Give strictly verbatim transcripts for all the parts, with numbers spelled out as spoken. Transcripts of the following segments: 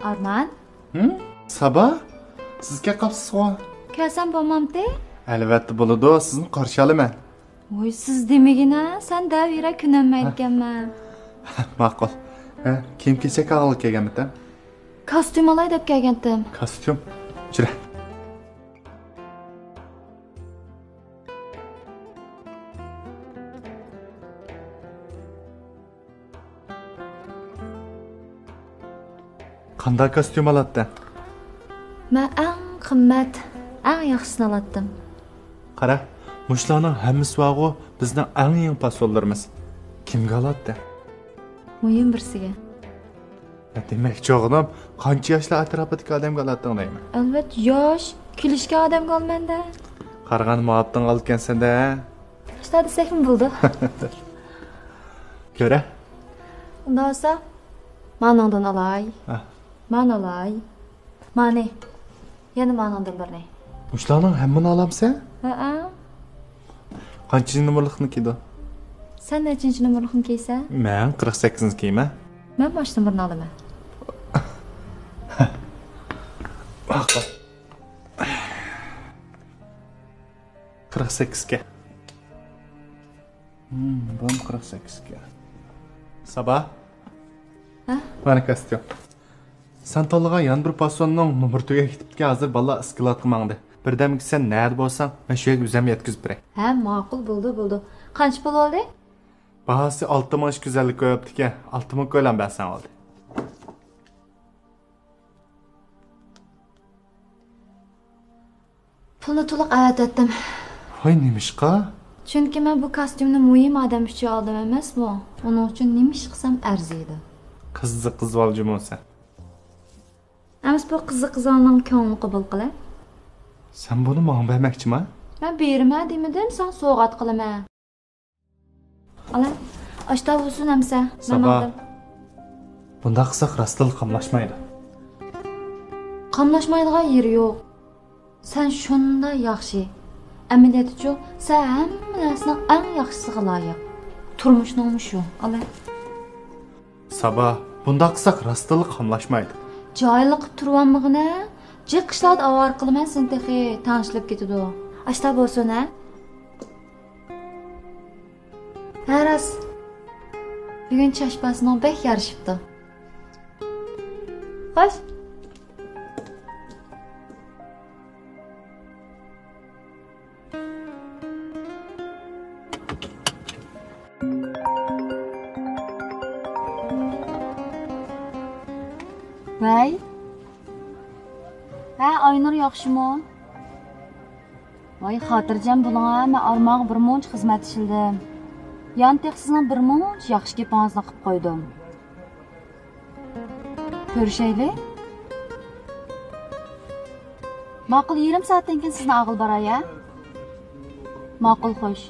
ئارمان. ھىم؟ سابا؟ سىز كەپ قاپسىزغۇ؟ كەلسەم بولمامتى؟ ئەلۋەتتە بولىدۇ، سىزنى قارشى ئالىمەن. ۋوي، سىز دېمىگىنە، سەن دەۋېرە كۆنەلمەيدىكەنمەن. ماقۇل. ھە، كىيىم-كېچەك ئالغىلى كەلگەنمىتىڭ؟ كاستيۇم ئالاي دەپ كەلگەنتىم. كاستيۇم؟ يۈرە. قانداق كاستيۇم ئالاتتىڭ؟ مەن ئەڭ قىممەت، ئەڭ ياخشىسىنى ئالاتتىم. قارا، مۇشۇلارنىڭ ھەممىسى بارغۇ، بىزنىڭ ئەڭ يېڭى پاسونلىرىمىز. كىمگە ئالاتتىڭ؟ مۇھىم بىرسىگە. ھە، دېمەكچى بولغىنىم، قانچە ياشلار ئەتراپىدىكى ئادەمگە ئالاتتىڭ دەيمەن. ئەلۋەتتە ياش، كېلىشكەن ئادەمگە ئالىمەن-دە. قارىغاندا مۇۋاپىقىڭ ئالىدىكەنسەن-دە. ئاشتا دېسەكمۇ بولىدۇ. كۆرە. ئۇنداق بولسا، مانىڭدىن ئالاي. ھە. مانى ئالاي. مانى. يەنە مانىڭدىن بىرنى. مۇشۇلارنىڭ ھەممىنى ئالامسەن؟ ھەئە. قانچىنچى نومۇرلۇقنى كىيدۇ؟ سەن نەچچىنچى نومۇرلۇقنى كىيسەن؟ مەن قىرىق سەككىزىنچىنى كىيىمەن. مەن ماشۇ نومۇرنى ئالىمەن. ماقۇل. قىرىق سەككىزكە. ھىم، بۇم قىرىق سەككىزكە. سابا. ھە؟ مانا كاستيۇم. سەن تاللىغان يەنە بىر پاسوننىڭ نومۇرى تۈگەپ كېتىپتىكەن، ھازىر بالىلار ئىسكىلاتقا ماڭدى. بىردەمگىچە سەن نەدە بولساڭ، مەن شۇ يەرگە ئۆزۈم يەتكۈزۈپ بېرەي. ھە، ماقۇل، بولدى، بولدى. قانچە پۇل بولدى؟ باھاسى ئالتە مىڭ ئىككى يۈز ئەللىك كوي بوپتىكەن، ئالتە مىڭ كويلارنى بەرسەڭ بولدى. پۇلنى تولۇق ئەۋەتەتتىم. ۋاي، نېمىشقا؟ چۈنكى مەن بۇ كاستيۇمنى مۇھىم ئادەم ئۈچۈن ئالدىم ئەمەسمۇ؟ ئۇنىڭ ئۈچۈن نېمە ئىش قىلسام ئەرزىيدۇ. قىزىق قىزىۋال جۇمۇ سەن. ئەمىسە بۇ قىزىق قىزالنىڭ كۆڭلىنى قوبۇل قىلە. سەن بۇنى ماڭا بەرمەكچىما؟ مەن بېرىمەن دېمىدىم، ساڭا سوۋغات قىلىمەن. ئالا، ئاشتا بولسۇن ئەمسە. مەن سابا، ماڭدىم. بۇنداق قىلساق راستلا قاملاشمايدۇ. قاملاشمايدىغان يېرى يوق. سەن شۇنداق ياخشى. ئەمەلىيەتتىچۇ، سەن ھەممە نەرسىنىڭ ئەڭ ياخشىسىغا لايىق. تۇرمۇشنىڭمۇ شۇ. ئالا. سابا، بۇنداق قىلساق راستلا قاملاشمايدۇ. جاھىللىق قىلىپ تۇرۇۋالمىغىنە. جىق ئىشلاردا ئاۋارە قىلىمەن سېنى تېخى، تەڭشىلىپ كېتىدۇ. ئاشتا بولسۇن ھە. ھە راست. بۈگۈن چاچ پاسماڭ بەك يارىشىپتۇ. خوش. ۋەي. ھە، ئاينۇر ياخشىمۇ؟ ۋاي، خاتىرجەم بولۇڭ ھە، مەن ئارمانغا بىر مۇنچە خىزمەت ئىشلىدىم. يانتېخ سىزنىڭ بىر مۇنچە ياخشى گېپىڭىزنى قىلىپ قويدۇم. كۆرۈشەيلى. ماقۇل، يېرىم سائەتتىن كېيىن سىزنى ئالغىلى باراي ھە. ماقۇل، خوش.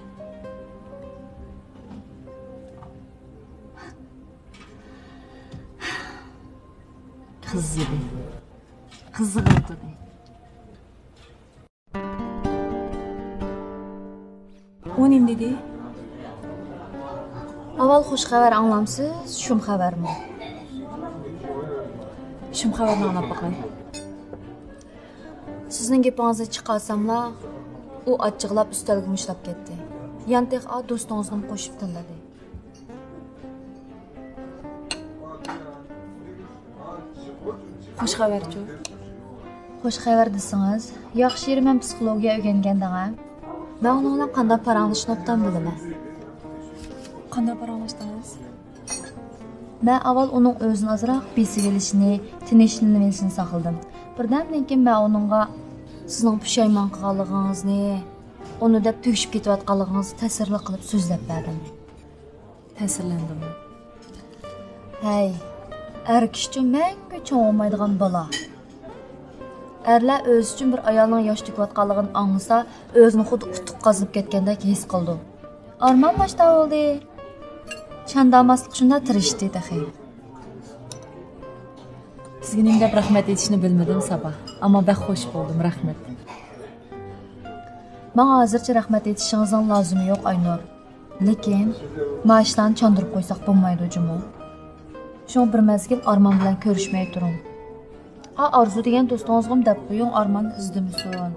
قىزىدى. قىزىغىلى تۇردى. ئۇ نېمە دېدى؟ ئاۋۋال خۇش خەۋەر ئاڭلامسىز، شۇم خەۋەرمۇ؟ شۇم خەۋەرنى ئاڭلاپ باقاي. سىزنىڭ گېپىڭىزنى چىقارساملا، ئۇ ئاچچىقلاپ ئۈستەلگە مۇشتلاپ كەتتى. يانتېخ ئا دوستىڭىزنىمۇ قوشۇپ تىللىدى. خوش خەۋەرچۇ؟ خوش خەۋەر دېسىڭىز، ياخشى يېرى مەن پسىخولوگىيە ئۆگەنگەن دەڭە. مەن ئۇنىڭ بىلەن قانداق پاراڭلىشىنى ئوبدان بىلىمەن. قانداق پاراڭلاشتىڭىز؟ مەن ئاۋۋال ئۇنىڭ ئۆزىنى ئازراق بېسىۋېلىشىنى، تىنچلىنىۋېلىشىنى ساقلىدىم. بىردەمدىن كېيىن مەن ئۇنىڭغا سىزنىڭ پۇشايمان قىلغانلىقىڭىزنى، ئۇنى دەپ تۈگىشىپ كېتىۋاتقانلىقىڭىزنى تەسىرلىك قىلىپ سۆزلەپ بەردىم. تەسىرلەندىم. ھەي، ئەر كىشىچۇ مەڭگۈ چوڭ بولمايدىغان بالا. ئەرلەر ئۆزى ئۈچۈن بىر ئايالنىڭ ياش تۆكۈۋاتقانلىقىنى ئاڭلىسا، ئۆزىنى خۇددى ئۇتۇق قازىنىپ كەتكەندەك ھېس قىلىدۇ. ئارمان ماشتا بولدى. چانداماسلىق شۇنداق تىرىشتى تېخى. سىزگە نېمە دەپ رەھمەت ئېيتىشنى بىلمىدىم، سابا. ئەمما بەك خوش بولدۇم، رەھمەت. ماڭا ھازىرچە رەھمەت ئېيتىشىڭىزنىڭ لازىمى يوق، ئاينۇر. لېكىن، مانا شۇلارنى چاندۇرۇپ قويساق بولمايدۇ جۇمۇ. شۇڭا بىر مەزگىل ئارمان بىلەن كۆرۈشمەي تۇرۇڭ. ئا، ئارزۇ دېگەن دوستىڭىزغىمۇ دەپ قويۇڭ، ئارمان ئىزدىمىسۇن.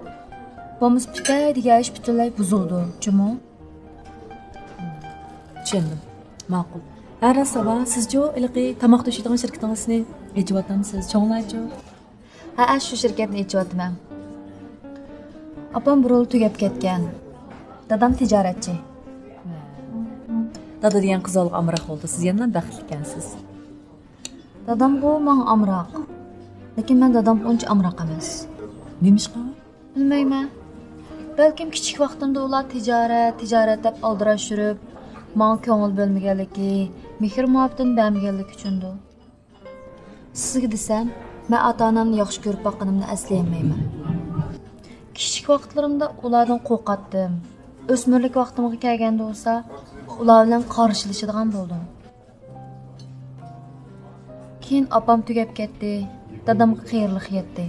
بولمىسا پۈتەي دېگەن ئىش پۈتۈنلەي بۇزۇلىدۇ، جۇمۇ. چۈشەندىم. ماقۇل. ھە، راست سابا، سىزچۇ ھېلىقى تاماق توشۇيدىغان شىركىتىڭىزنى ئېچىۋاتامسىز؟ چوڭلايچۇ؟ ھەئە، شۇ شىركەتنى ئېچىۋاتىمەن. ئاپام بۇرۇنلا تۈگەپ كەتكەن. دادام تىجارەتچى. دادا دېگەن قىز بالىغا ئامراق بولدى. سىز يەنىلا بەختلىككەنسىز. دادامغۇ ماڭا ئامراق. لېكىن مەن دادامغا ئۇنچە ئامراق ئەمەس. نېمىشقا؟ بىلمەيمەن. بەلكىم كىچىك ۋاقتىمدا ئۇلار تىجارەت، تىجارەت دەپ ئالدىراش يۈرۈپ، ماڭا كۆڭۈل بۆلمىگەنلىكى، مېھىر-مۇھەببىتىنى بەرمىگەنلىكى ئۈچۈندۇ. سىزگە دېسەم، مەن ئاتا-ئانامنى ياخشى كۆرۈپ باققىنىمنى ئەسلىيەلمەيمەن. كىچىك ۋاقىتلىرىمدا ئۇلاردىن قورقاتتىم. ئۆسمۈرلۈك ۋاقتىمغا كەلگەندە بولسا، ئۇلار بىلەن قارشىلىشىدىغان بولدۇم. كېيىن ئاپام تۈگەپ كەتتى، دادامغا قېرىلىق يەتتى.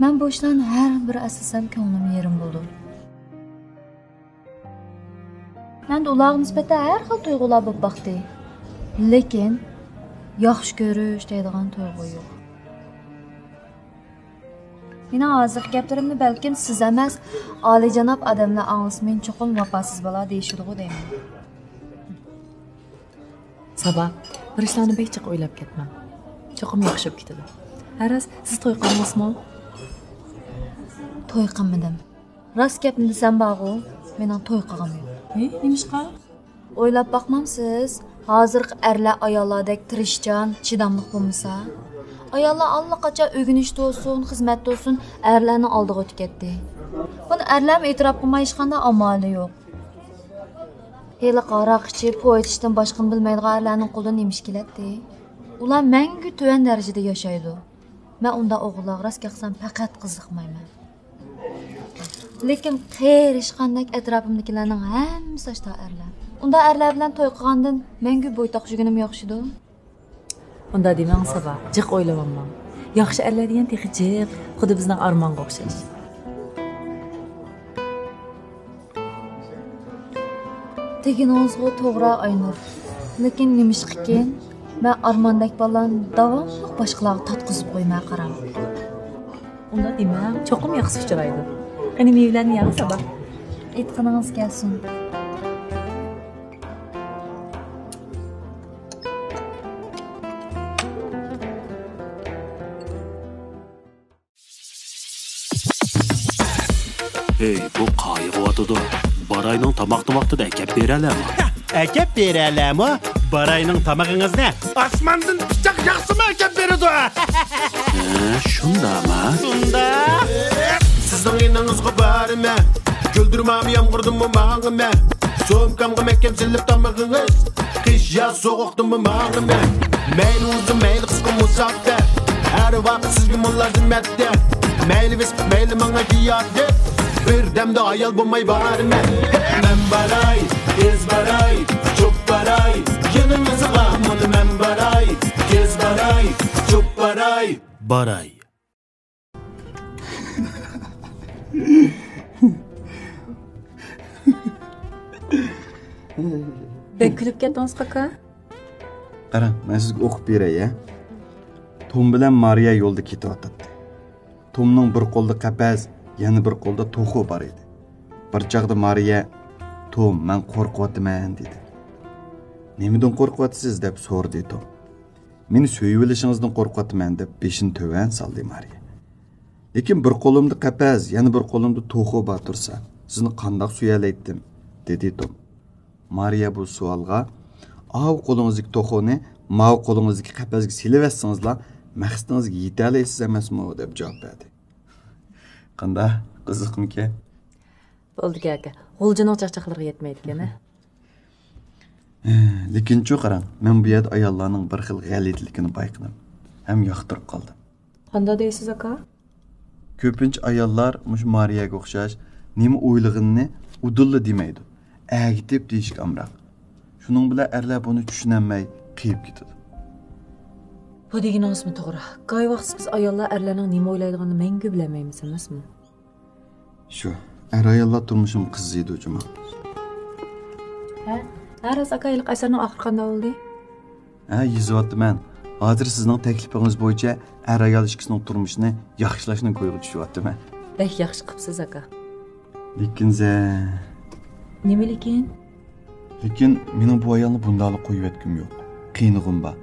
مەن بۇ ئىشلارنى ھەر بىر ئەسلىسەم كۆڭلۈم يېرىم بولىدۇ. مەندە ئۇلارغا نىسبەتەن ھەر خىل تۇيغۇلار بولۇپ باقتى. لېكىن ياخشى كۆرۈش دەيدىغان تۇيغۇ يوق. مېنىڭ ھازىرقى گەپلىرىمنى بەلكىم سىز ئەمەس، ئالىيجاناب ئادەملەر ئاڭلىسا مېنى چوقۇم ۋاپاسىز بالا دېيىشىدىغۇ دەيمەن. سابا، بىر ئىشلارنى بەك جىق ئويلاپ كەتمەڭ. چوقۇم ياخشى بولۇپ كېتىدۇ. ھە راست، سىز توي قىلدىڭىزمۇ؟ توي قىلمىدىم. راست گەپنى دېسەم بارغۇ، مېنىڭ توي قىلغۇم يوق. ھېي، نېمىشقا؟ ئويلاپ باقمامسىز؟ ھازىرقى ئەرلەر ئاياللاردەك تىرىشچان، چىداملىق بولمىسا؟ ئاياللار ئاللىقاچان ئۆگىنىشتە بولسۇن، خىزمەتتە بولسۇن، ئەرلەرنىڭ ئالدىغا ئۆتۈپ كەتتى. بۇنى ئەرلەرمۇ ئېتىراپ قىلماي ھېچقانداق ئامالى يوق. ھېلىقى ھاراق ئىچىپ، پو ئېتىشتىن باشقىنى بىلمەيدىغان ئەرلەرنىڭ قولىدىن نېمە ئىش كېلەتتى؟ ئۇلار مەڭگۈ تۆۋەن دەرىجىدە ياشايدۇ. مەن ئۇنداق ئوغۇللارغا راست گەپ قىلسام پەقەت قىزىقمايمەن. لېكىن قېرىشقاندەك ئەتراپىمدىكىلەرنىڭ ھەممىسى ئاشتا ئەرلەر. ئۇنداق ئەرلەر بىلەن توي قىلغاندىن مەڭگۈ بويتاق يۈگىنىم ياخشىدۇ. ئۇنداق دېمەڭ سابا، جىق ئويلىۋالماڭ. ياخشى ئەرلەر دېگەن تېخى جىق، خۇددى بىزنىڭ ئارمانغا ئوخشاش. دېگىنىڭىزغۇ توغرا ئاينۇر. لېكىن نېمىشقىكىن، مەن ئارماندەك بالىلارنى داۋاملىق باشقىلارغا تارتقۇزۇپ قويىمەن قاراڭ. ئۇنداق دېمەڭ، چوقۇم ياخشى ئۇچرايدۇ. قېنى مېۋىلەرنى يەڭ سابا. ئېيتقىنىڭىز كەلسۇن. ھەي، بۇ قايىغۇۋاتىدۇ. باراينىڭ تاماقنى ۋاقتىدا ئەكەپ بېرەلەرمۇ؟ ئەكەپ بېرەلەرمۇ؟ باراينىڭ تامىقىڭىزنى ئاسماندىن پىچاق ياغسىمۇ ئەكەپ بېرىدۇ. ھە، شۇنداقمۇ؟ شۇنداق. سىزنىڭ يېنىڭىزغا بارىمەن، كۈلدۈرمەم يامغۇردىنمۇ ماڭىمەن. سومكامغا مەھكەم سېلىپ تامىقىڭىز، قىش ياز سوغۇقتىنمۇ ماڭىمەن. مەيلى ئۇزۇن، مەيلى قىسقا مۇساپە، ھەر ۋاقىت سىزگە مۇلازىمەتتە. مەيلى ۋىسكى، مەيلى ماڭا گىياھى، بىر دەمدە ئايال بولماي بارىمەن. مەن باراي، تېز باراي، ئۇچۇپ باراي، يېنىڭىزغا مۇنۇ مەن باراي، تېز باراي، ئۇچۇپ باراي، باراي. بەك كۈلۈپ كەتتىڭىز، قاكا. قاراڭ، مەن سىزگە ئوقۇپ بېرەي، ھە. توم بىلەن مارىيا يولدا كېتىۋاتاتتى. تومنىڭ بىر قولىدا قەپەس، يەنە بىر قولىدا توخۇ بار ئىدى. بىر چاغدا مارىيا، «توم، مەن قورقۇۋاتىمەن» دېدى. «نېمىدىن قورقۇۋاتىسىز؟» دەپ سورىدى توم. «مېنى سۆيۈۋېلىشىڭىزدىن قورقۇۋاتىمەن» دەپ بېشىنى تۆۋەن سالدى مارىيا. «لېكىن بىر قولۇمدا قەپەس، يەنە بىر قولۇمدا توخۇ بار تۇرسا، سىزنى قانداق سۆيەلەيتتىم؟» دېدى توم. مارىيا بۇ سوئالغا، «ئاۋۇ قولىڭىزدىكى توخۇنى ماۋۇ قولىڭىزدىكى قەپەسكە سېلىۋەتسىڭىزلا، مەقسىتىڭىزگە يېتەلەيسىز ئەمەسمۇ؟» دەپ جاۋاب بەردى. قانداق؟ قىزىقمىكەن؟ بولدى، كاكا. غۇلجىنىڭ چاقچاقلىرىغا يەتمەيدىكەن، ھە؟ لېكىنچۇ قاراڭ، مەن بۇ يەردە ئاياللارنىڭ بىر خىل غەلىتىلىكىنى بايقىدىم ھەم ياقتۇرۇپ قالدىم. قانداق دەيسىز، ئاكا؟ كۆپىنچە ئاياللار مۇشۇ مارىيەگە ئوخشاش نېمە ئويلىغىنىنى ئۇدۇللا دېمەيدۇ. ئەگىتىپ دېيىشكە ئامراق. شۇنىڭ بىلەن ئەرلەر بۇنى چۈشىنەلمەي قېيىپ كېتىدۇ. بۇ دېگىنىڭىزمۇ توغرا. كاي ۋاقىت بىز ئاياللار ئەرلەرنىڭ نېمە ئويلايدىغىنىنى مەڭگۈ بىلەلمەيمىز ئەمەسمۇ؟ شۇ، ئەر-ئاياللار تۇرمۇشىمۇ قىزىيدۇ جۇما. ھە؟ ھە، راست ئاكا، ھېلىقى ئەسەرنىڭ ئاخىرى قانداق بولدى؟ ھە، يېزىۋاتىمەن. ھازىر سىزنىڭ تەكلىپىڭىز بويىچە ئەر-ئايال ئىككىسىنىڭ تۇرمۇشىنى ياخشىلاشنىڭ كويىغا چۈشۈۋاتىمەن. بەك ياخشى قىپسىز، ئاكا. لېكىن سەن... نېمە لېكىن؟ لېكىن مېنىڭ بۇ ئايالنى بۇنداقلا قويۇۋەتكۈم يوق. قىينىغۇم بار.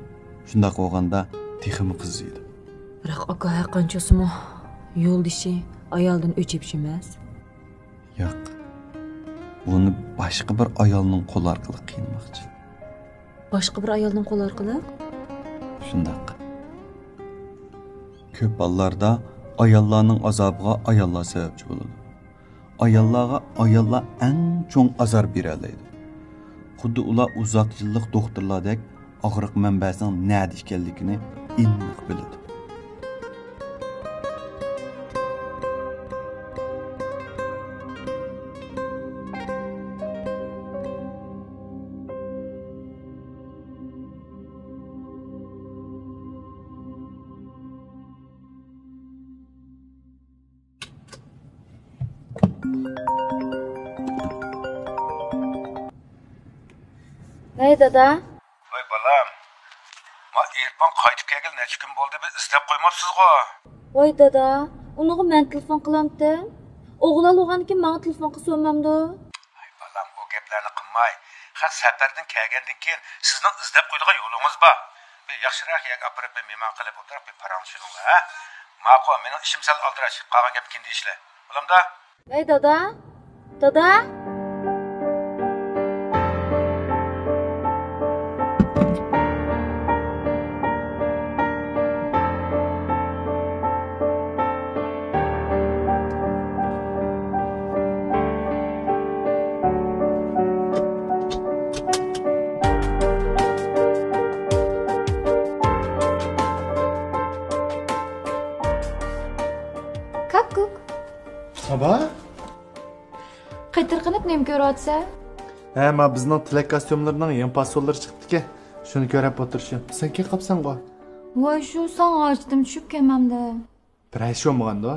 شۇنداق بولغاندا تېخىمۇ قىزىيدۇ. بىراق ئاكا، ھەرقانچە بولسىمۇ يولدىشى ئايالدىن ئۆچ ئېپىش ئەمەس. ياق. بۇنى باشقا بىر ئايالنىڭ قولى ئارقىلىق قىينىماقچى. باشقا بىر ئايالنىڭ قولى ئارقىلىق؟ شۇنداق. كۆپ ھاللاردا ئاياللارنىڭ ئازابىغا ئاياللار سەۋەبچى بولىدۇ. ئاياللارغا ئاياللار ئەڭ چوڭ ئازار بېرەلەيدۇ. خۇددى ئۇلار ئۇزاق يىللىق دوختۇرلاردەك ئاغرىق مەنبەسىنىڭ نەدە ئىكەنلىكىنى ئېنىق بىلىدۇ. ھەي، دادا. ۋاي بالام، ما ئېرپان قايتىپ كەلگىلى نەچچە كۈن بولدى، بىر ئىزدەپ قويماپسىزغۇ؟ ۋاي دادا، ئۇنىڭغا مەن تېلېفون قىلامتىم. ئوغلان بولغاندىكىن ماڭا تېلېفون قىلسا بولمامدۇ؟ ۋاي بالام، ئۇ گەپلەرنى قىلماي. خەق سەپەردىن كەلگەندىن كېيىن سىزنىڭ ئىزدەپ قويىدىغان يولىڭىز بار. بىر ياخشىراق يەرگە ئاپىرىپ بىر مېھمان قىلىپ ئولتۇرۇپ بىر پاراڭلىشىۋېلىڭلار، ھە؟ ماقۇل، مېنىڭ ئىشىم سەل ئالدىراش، قالغان گەپنى كېيىن دېيىشلى. بولامدۇ؟ ۋەي دادا، دادا. كاككۇك. سابا؟ قېتىرقىنىپ نېمە كۆرۈۋاتىسەن؟ ھە، ما بىزنىڭ تىلەك كاستيۇملىرىنىڭ يېڭى پاسونلىرى چىقىپتىكەن. شۇنى كۆرۈپ ئولتۇرۇشۇم. سەن كېلىپ قاپسەنغۇ؟ ۋاي شۇ، ساڭا ھاجىتىم چۈشۈپ كەلمەمدىم. بىر ئىش بولمىغاندۇ؟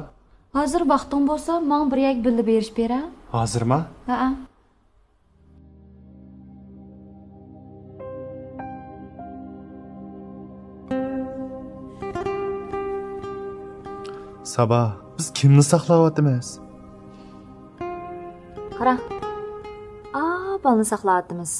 ھازىر ۋاقتىڭ بولسا، ماڭا بىر يەرگە بىللە بېرىشىپ بېرە. ھازىرما؟ ھەئە. سابا، بىز كىمنى ساقلاۋاتىمىز؟ قارا. ئا، بالىنى ساقلاۋاتىمىز.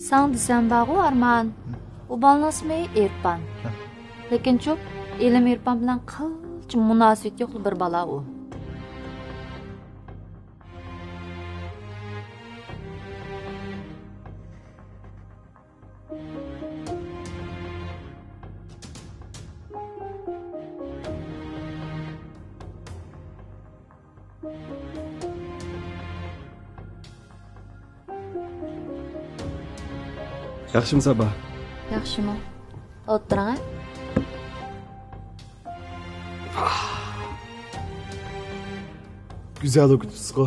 ساڭا دېسەم بارغۇ، ئارمان. ئۇ بالىنىڭ ئىسمى ئېرپان. لېكىنچۇ، ئىلىم ئېرپان بىلەن قىلچە مۇناسىۋىتى يوقلا بىر بالا ئۇ. ياخشىمۇ سابا؟ ياخشىمۇ. ئولتۇرۇڭ، ھە؟ گۈزەل ئۆگىتىپسىزغۇ.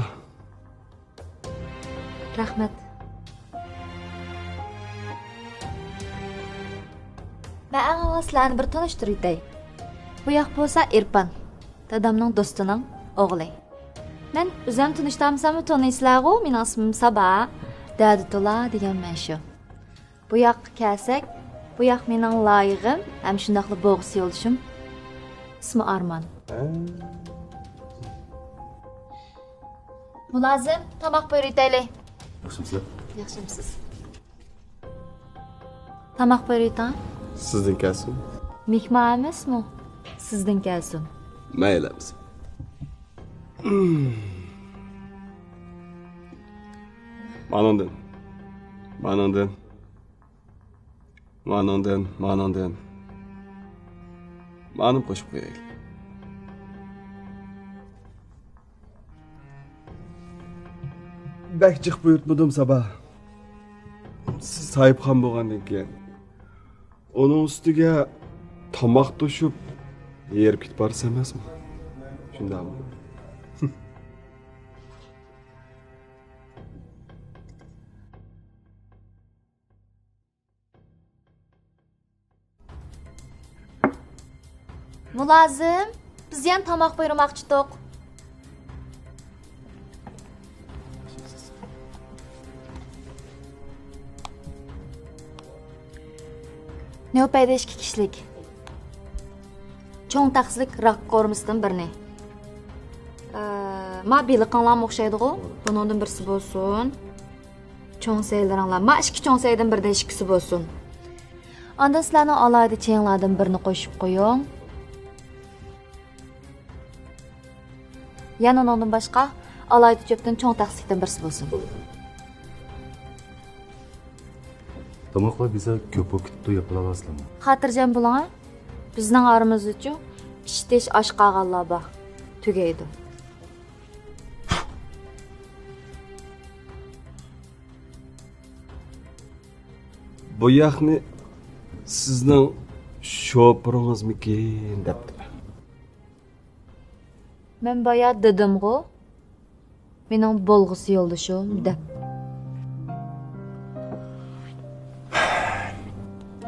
رەھمەت. مەن ئەڭ ئاۋۋال سىلەرنى بىر تونۇشتۇرۇۋېتەي. بۇ ياق بولسا ئېرپان، دادامنىڭ دوستىنىڭ ئوغلى. مەن ئۆزۈم تونۇشتۇرمىساممۇ تونۇيسىلەرغۇ، مېنىڭ ئىسمىم سابا، دەردى تولا دېگەن مەن شۇ. بۇ ياققا كەلسەك، بۇ ياق مېنىڭ لايىغىم ھەم شۇنداقلا بوغۇس يولدىشىم. ئىسمى ئارمان. مۇلازىم، تاماق بۇيرۇۋېتەيلى. ياخشىمسىز؟ ياخشىمسىز؟ تاماق بۇيرۇۋېتىڭ. سىزدىن كەلسۇن. مېھمان ئەمەسمۇ؟ سىزدىن كەلسۇن. مەيلى ئەمىسە. مانىڭدىن. مانىڭدىن. مانىڭدىن، مانىڭدىن. مانىمۇ قوشۇپ قويايلى. بەك جىق بۇيرۇتمىدىم سابا. سىز ساھىبخان بولغاندىن كېيىن، ئۇنىڭ ئۈستىگە تاماق توشۇپ، ھېرىپ كېتىپ بارىسىز ئەمەسمۇ؟ شۇنداقمۇ؟ مۇلازىم، بىز يەنە تاماق بۇيرۇماقچىدۇق. نۆۋەتتە ئىككى كىشىلىك. چوڭ تەخسىلىك راك قورۇمىسىدىن بىرنى. ئە، ما بېلىقىڭلارمۇ ئوخشايدىغۇ؟ بۇنىڭدىن بىرسى بولسۇن. چوڭ سەيلىرىڭلار. ما ئىككى چوڭ سەيدىن بىردىن ئىككىسى بولسۇن. ئاندىن سىلەرنىڭ ئالاھىدە چېيىڭلاردىن بىرنى قوشۇپ قويۇڭ. يەنە ئۇنىڭدىن باشقا ئالاھىدە چۆپتىن چوڭ تەخسىلىكتىن بىرسى بولسۇن. تاماقلار بىزە كۆپ بولۇپ كېتىپتۇ، ياپىلاۋالسىلەرمۇ. خاتىرجەم بولۇڭ، ھە؟ بىزنىڭ ئارىمىزدىچۇ پىشتىش ئاش قالغانلار بار. تۈگەيدۇ. بۇ ياقنى سىزنىڭ شوپۇرىڭىزمىكىن دەپتىمەن. مەن بايا دېدىمغۇ، مېنىڭ بولغۇسى يولدىشىم دەپ.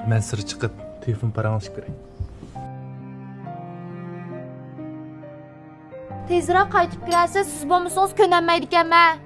مەن سىرتقا چىقىپ، تېلېفون پاراڭلىشىپ كىرەي. تېزرەك قايتىپ كىرەرسىز، سىز بولمىسىڭىز كۆنەلمەيدىكەنمەن.